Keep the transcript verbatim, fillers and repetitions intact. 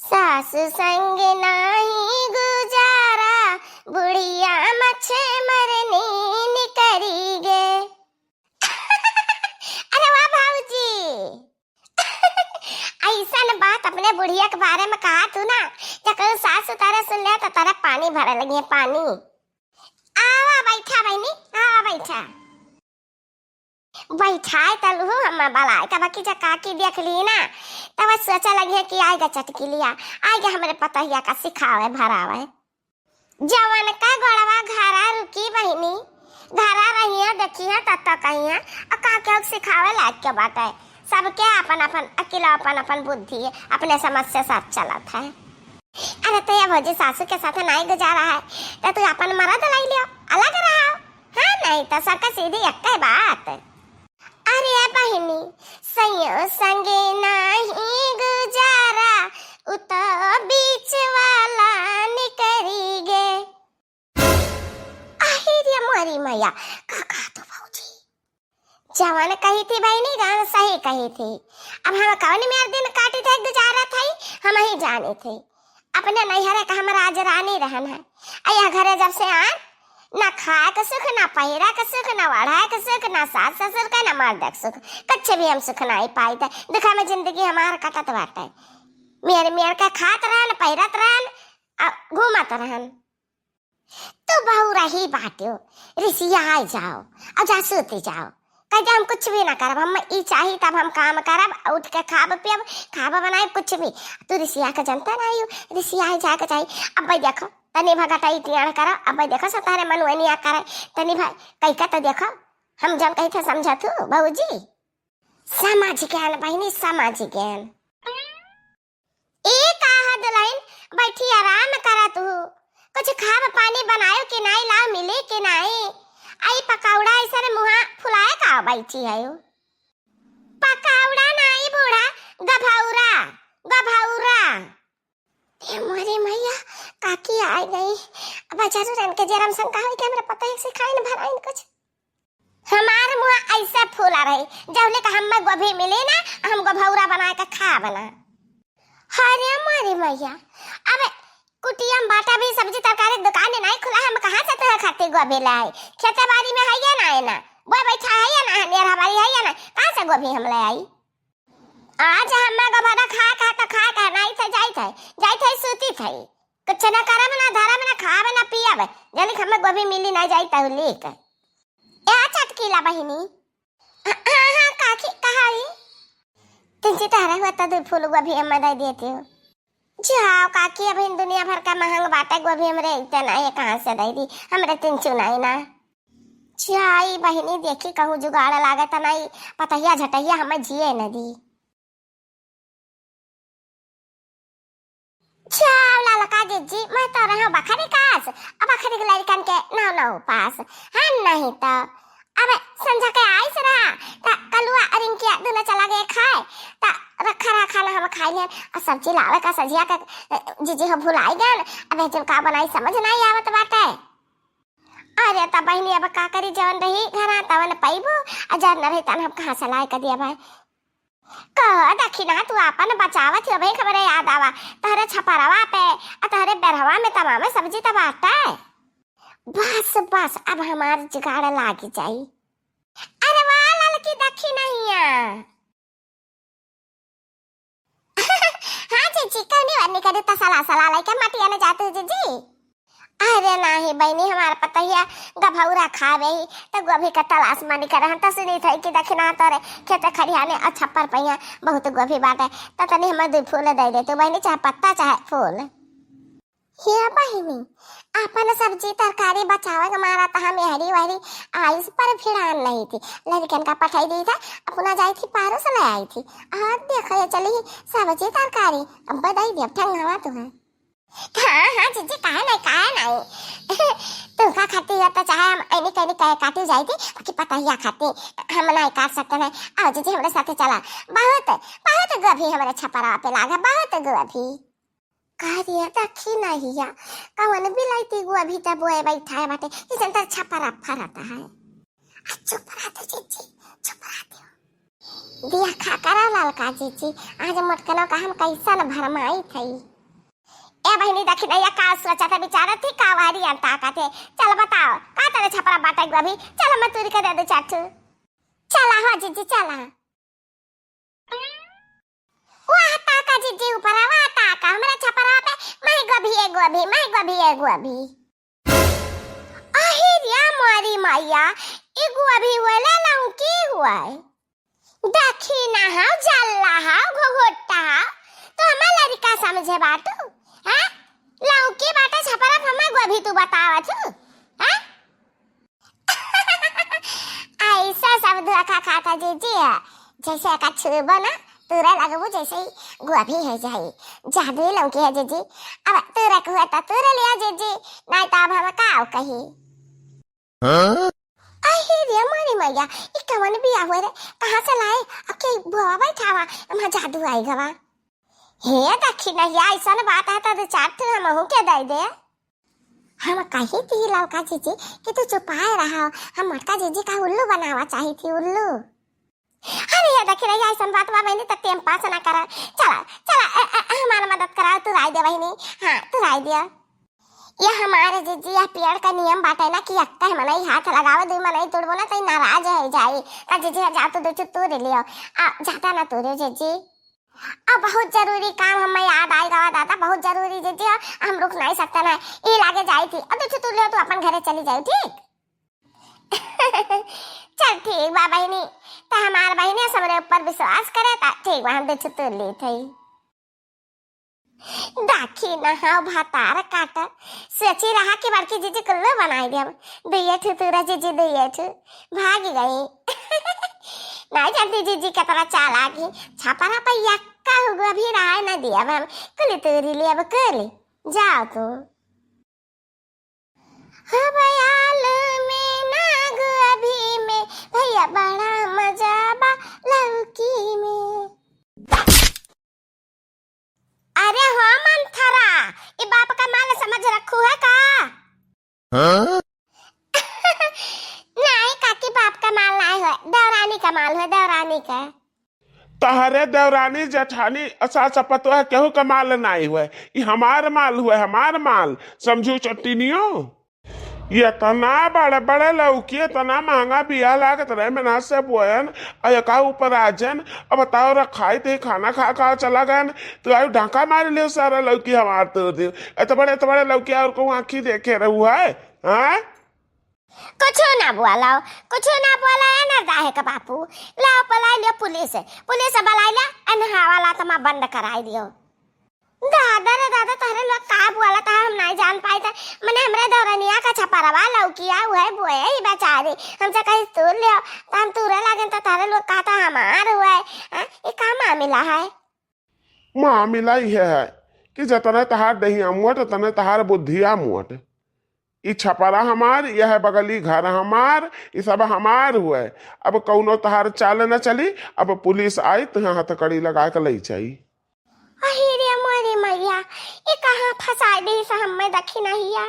सासु संग नाही गुजारा, बुढ़िया मछे मरनी निकरी गे। अरे वाह भौजी, ऐसन बात अपने बुढ़िया के बारे में कहा तू ना, जकर सासु तारे सुन ले तो तारा पानी भरे लगी है, पानी। आवा बैठा बहिनी, आवा बैठा। बैठाए तलहू हम बलाए, तब की जब काकी देख ली ना, तब सोचे लगी है कि आएगा चटकिलिया, आएगा हमरे पतोहिया का सिखावे भरावे। जवन का गोड़वा घरा रुकी बहिनी, घरा रहिया देखिया तब तक कहिया, आ का केहू के सिखावे लायक के बाटे। सबके अपन अपन अकिल, अपन अपन बुद्धि, अपने समझ से सब चलत है। अरे तो ये भौजी सासू के साथ नाई गुजारा है, तो तू अपन मरद लाई लियो, अलग रहो। हाँ, नहीं तो सबका सीधी एक ही बात। अरे बहिनी, सैयो संगे नाही गुजारा, उ तो बीच वाला निकरी गे। आही रे मोरी मैया, का कहा तू भौजी? जवन कही थी बहिनी, जवन सही कही थी। अब हम कौन मेर दिन काटी थे, गुजारा थे, हम ही जाने थे। अपने नैहरे का हम राज रानी रहन है। आ यह घरे जब से आन, ना खाए के सुख, ना पहिरा के सुख, ना ओढ़ाए के सुख, ना सास ससुर के, ना मर्द के सुख, कुछ भी हम सुख ना ही पाई थे। देखा में जिंदगी हमार कटत बाटे। मेर मेर के खात रहन, पहिरत रहन, आ घूमत रहन। तू बहू रही बाट्यो, रिसिया आए जाओ, अब जा सूती जाओ। कह दे, "हम कुछ भी ना करब, हम ई चाही तब हम काम करब, उठ के खाब पियब, खाब बनाए, कुछ भी।" तू रिसिया के जनता ना आयु, रिसिया आए जाए के चाही। अब भाई देखो, तनी भगत ई टियाण करो, अब भाई देखो, सब तारे मनुअनिया करे, तनी भाई कह के तो देखो, हम जब कही थे समझा तू, बहू जी। समझ गए बहिनी, समझ गए। ए कहा दुलहिन, बैठी आराम करत हूँ। कुछ खाब पानी बनायो कि नाई, लाव मिली कि नाई? आई पकौड़ा ऐसने मुहा फुलाए का बैठी है? पकौड़ा नाई बूढ़ा, गभौरा, गभौरा। ए मोरी मैया, काकी आ गई। अब जरूर इनके जरम शंका होई कि हमरे पतोहिया से खाइन भराइन कुछ। हमार मुँह ऐसे फूला रही, जब ले का हमें गोभी मिली ना, हम गोभौरा बना के खाब ना। अरे मोरी मैया, अब कुटिया में बाटा भी सब्जी तरकारी दुकान नहीं खुला, हम कहाँ से तुहे खातिर गोभी लाई? खेते बाड़ी में है या ना, है ना, बोए बैठा है या ना, है नेरहा बाड़ी है या ना, कहाँ से गोभी हम ले आई? आज हमें गोभरा खाए का तो खाए का, नहीं थे जाई थे, जाई थे सूती थे, कुछ ना करब ना धरब ना खाब ना पियब, जल्दी हमें गोभी मिली ना जाई तहु लेके। ए चटकीला बहिनी। हाँ, हाँ, काकी, कहा ही? तिनची तहरे हुआ तो दो फूल गोभी हमें दे देती हो। जाओ काकी, अब इन दुनिया भर का महंग बाटे गोभी, हमरे इतना ये कहाँ से दे दी, हमरे तिनचू नहीं ना। जाई बहिनी, देखी कहूँ जुगाड़ लागे त नहीं, पतहिया झटहिया हमें जिए न दी। जाओ ललका जिज्जी, मैं तो रहा बखरी कास, अब बखरी के लड़कन के नौ नौ उपास। हाँ, नहीं तो अब संझा के आइस रहा, त कलुआ और रिंकिया दोनों चला गए खाए, त रखा रहा खाना हम खाई लिहन, और सब्जी लावे का सझिया के, अ, जिज्जी हो भुलाई गन, अब जिन का बनाई समझ नहीं आवत बाटे। अरे त बहिनी, अब का करी, जवन रही घरा तवन पइबू, आ जवन न रही तन हम कहाँ से लाए के दिया भाई? कह दखिना, तू आपन बचावत हो भाई, खबरे याद आवा, तहरे छपरवा पे, आ तहरे बेरहवा में तमामे सब्जी त बाटे। बस, बस, अब हमार जुगाड़ लागी जाई। अरे वाह, ललकी दखिनहिया। हाँ जीजी, कौनी बनी करे तसला सला लइके मटिया में जात हो जीजी? अरे नाही बहिनी, हमार पतहिया गभौरा खावे ही, त गोभी का तलाश मनी करे हन, त सुनी थे कि दखिना तोरे खेते खरिहाने और छप्पर पहिया बहुत गोभी बाटे, त तनी हमें दो फूल दे दे तू बहिनी, चाहे पत्ता चाहे फूल। हे बहिनी, आपन सब्जी तरकारी बचावे के मारा त हम एहरी वहरी आइस पर भिड़ान नहीं थी। लड़कन का पठाई दी था, अपना जाई थी पारो से ले आई थी। और देखो ये चली सब्जी तरकारी, अब बताई दिया ठंगावा तू है। हाँ, हाँ, जीजी, काहे नहीं, काहे नहीं? तू का खाती है तो चाहे हम ऐनी कैनी कहे काटी जाई थी, बाकी पतहिया खाती हम नहीं काट सकते नहीं। आओ जीजी, हमरे साथे चला। बहुत, बहुत गोभी हमरे छपरा पे लागा, बहुत गोभी। का रे दखिनहिया, कवन बिलाइती गोभी त बोए बैठाए बाटे, जइसन तर छपरा फरत है। आ चुप रह दे जीजी, चुप रह दे। दिया खा करा ललका जीजी, आज मोटकनो का हम कैसन भरमाई थई। बहिनी, देखी नहीं, का सोचत है, विचारत थी, का वारी अंता का थे। चल बताओ, का तरे छपरा बाटे गोभी? चल, हम तूरी के दे दे चार ठो। चला हो जीजी, चला। वाह ताका जीजी ऊपर, वाह ताका, हमरा छपरा पे मैं गोभी है गोभी, मैं गोभी है गोभी। अहि रे मोरी मैया, ई गोभी होले लौकी होए। दखिना हाउ, जल्ला हाउ, घोघोट्टा हाउ, तो हमार लड़िका समझे बाटू, हैं? लौकी बाटे छपरा पे हमार गोभी तू बतावत हू, हैं? ऐसा सब धोखा खाता जीजी, जैसे एका छुबो ना, तुरे लगबू जैसे ही गोभी है जाई, जादुई लौकी है जीजी। अब तुरे के हुआ तो तुरे लिया जीजी, नहीं तो अब हम का कही। हाँ? अहि रे मोरी मैया, ई कवन बिया हुए रे, कहाँ से लाए? अब के बुआ बैठावा, हमार जादू आई गवा। हे दखिनहिया, ऐसन बात है तो दो चार ठो हमहू के दे दे। हम कही थी लौका जीजी कि तू चुपाए रहा, हम मोटका जीजी का उल्लू बनावा चाही थी, उल्लू। अरे ये दखिनहिया, ऐसन बात बा बहिनी, तो टेम पास ना करा। चला, चला, ए, ए, हमार मदद कराओ, तू राय दे बहिनी, हाँ, तू राय दिया। ये हमारे जीजी, यह पेड़ का नियम बाटे ना कि अक्का मनई हाथ लगावे, दुई मनई तुड़बो ना, तो नाराज हो जाई। तो जीजी, जा तू दो चुप तूर लियो, आ, ज्यादा ना तूरे जीजी। अब बहुत जरूरी काम हमें याद आइ गवा दादा, बहुत जरूरी जीजी, हम रुक नहीं सकते ना, ई लागे जाई थी। अब देखो तू ले, तू अपन घरे चली जाई, ठीक? चल ठीक बा बहिनी, त हमार बहिनी हमरे ऊपर विश्वास करे, त ठीक बा, हम देखो तू ले थई। दाखी ना हाव भातार काट, सोची रहा कि बड़की जीजी कुल्लू बनाई देब, दुइये ठू तूरा जीजी, दुइये ठू, भागी गई। नहीं जानती जीजी कितना चालाक ही, छपरा पे यक्का हुआ भी रहा न दिया हम, कुल तूरी ले अब कुल, जाओ तू। हव आलू में नाग अभी में, भैया बड़ा मजा बा लौकी में। अरे हो मंथरा, ई बाप का माल समझ रखू है का? हाँ? नहीं काकी, बाप का माल नहीं है, देवरानी का माल है, देवरानी का। तहरे देवरानी, जेठानी, सास पतोह केहू का माल नाई हुए, ई हमार माल हुए, हमार माल, समझू चट्टिनियो। ये इतना बड़े बड़े लौकी, इतना महंगा बिया लागत रहे, मेहनत से बोयन, और एका ऊपर आजन, अब बताओ रखाई थे, खाना खा खा चला गए, तो आयु ढाका मार लियो, सारा लौकी हमार तोड़ दियो। इतने बड़े, इतने बड़े लौकी और को आँखी देखे रहू है, हाँ? कुछ ना बोला, कुछ ना बोला है ना दाहे का बापू। लाओ बुलाई लियो पुलिस, पुलिस बुलाई लियो, अनहा वाला तमा बंद कराई दियो। दादा रे दादा, तहरे लोग का बोला था हम नहीं जान पाई था। मने हमरे दौरनिया का छपरवा लौकिया हुए बोए ही बेचारी, हमसे कहीं तूर लियो, तो हम तूरे लागेन तो तहरे लोग का तो हमार हुए, हैं? ये का मामला है? मामला यह है कि जतने तहार दहिया मोट, उतने तहार बुद्धिया मोट। ई छपरा हमार, यह बगली घर हमार, ई सब हमार हुए। अब कौनो तहार चाल न चली, अब पुलिस आई तो यहाँ हथकड़ी लगा के ले जाई। अही रे मोरी मैया, ई कहाँ फंसाई दी से हमें दखिनहिया।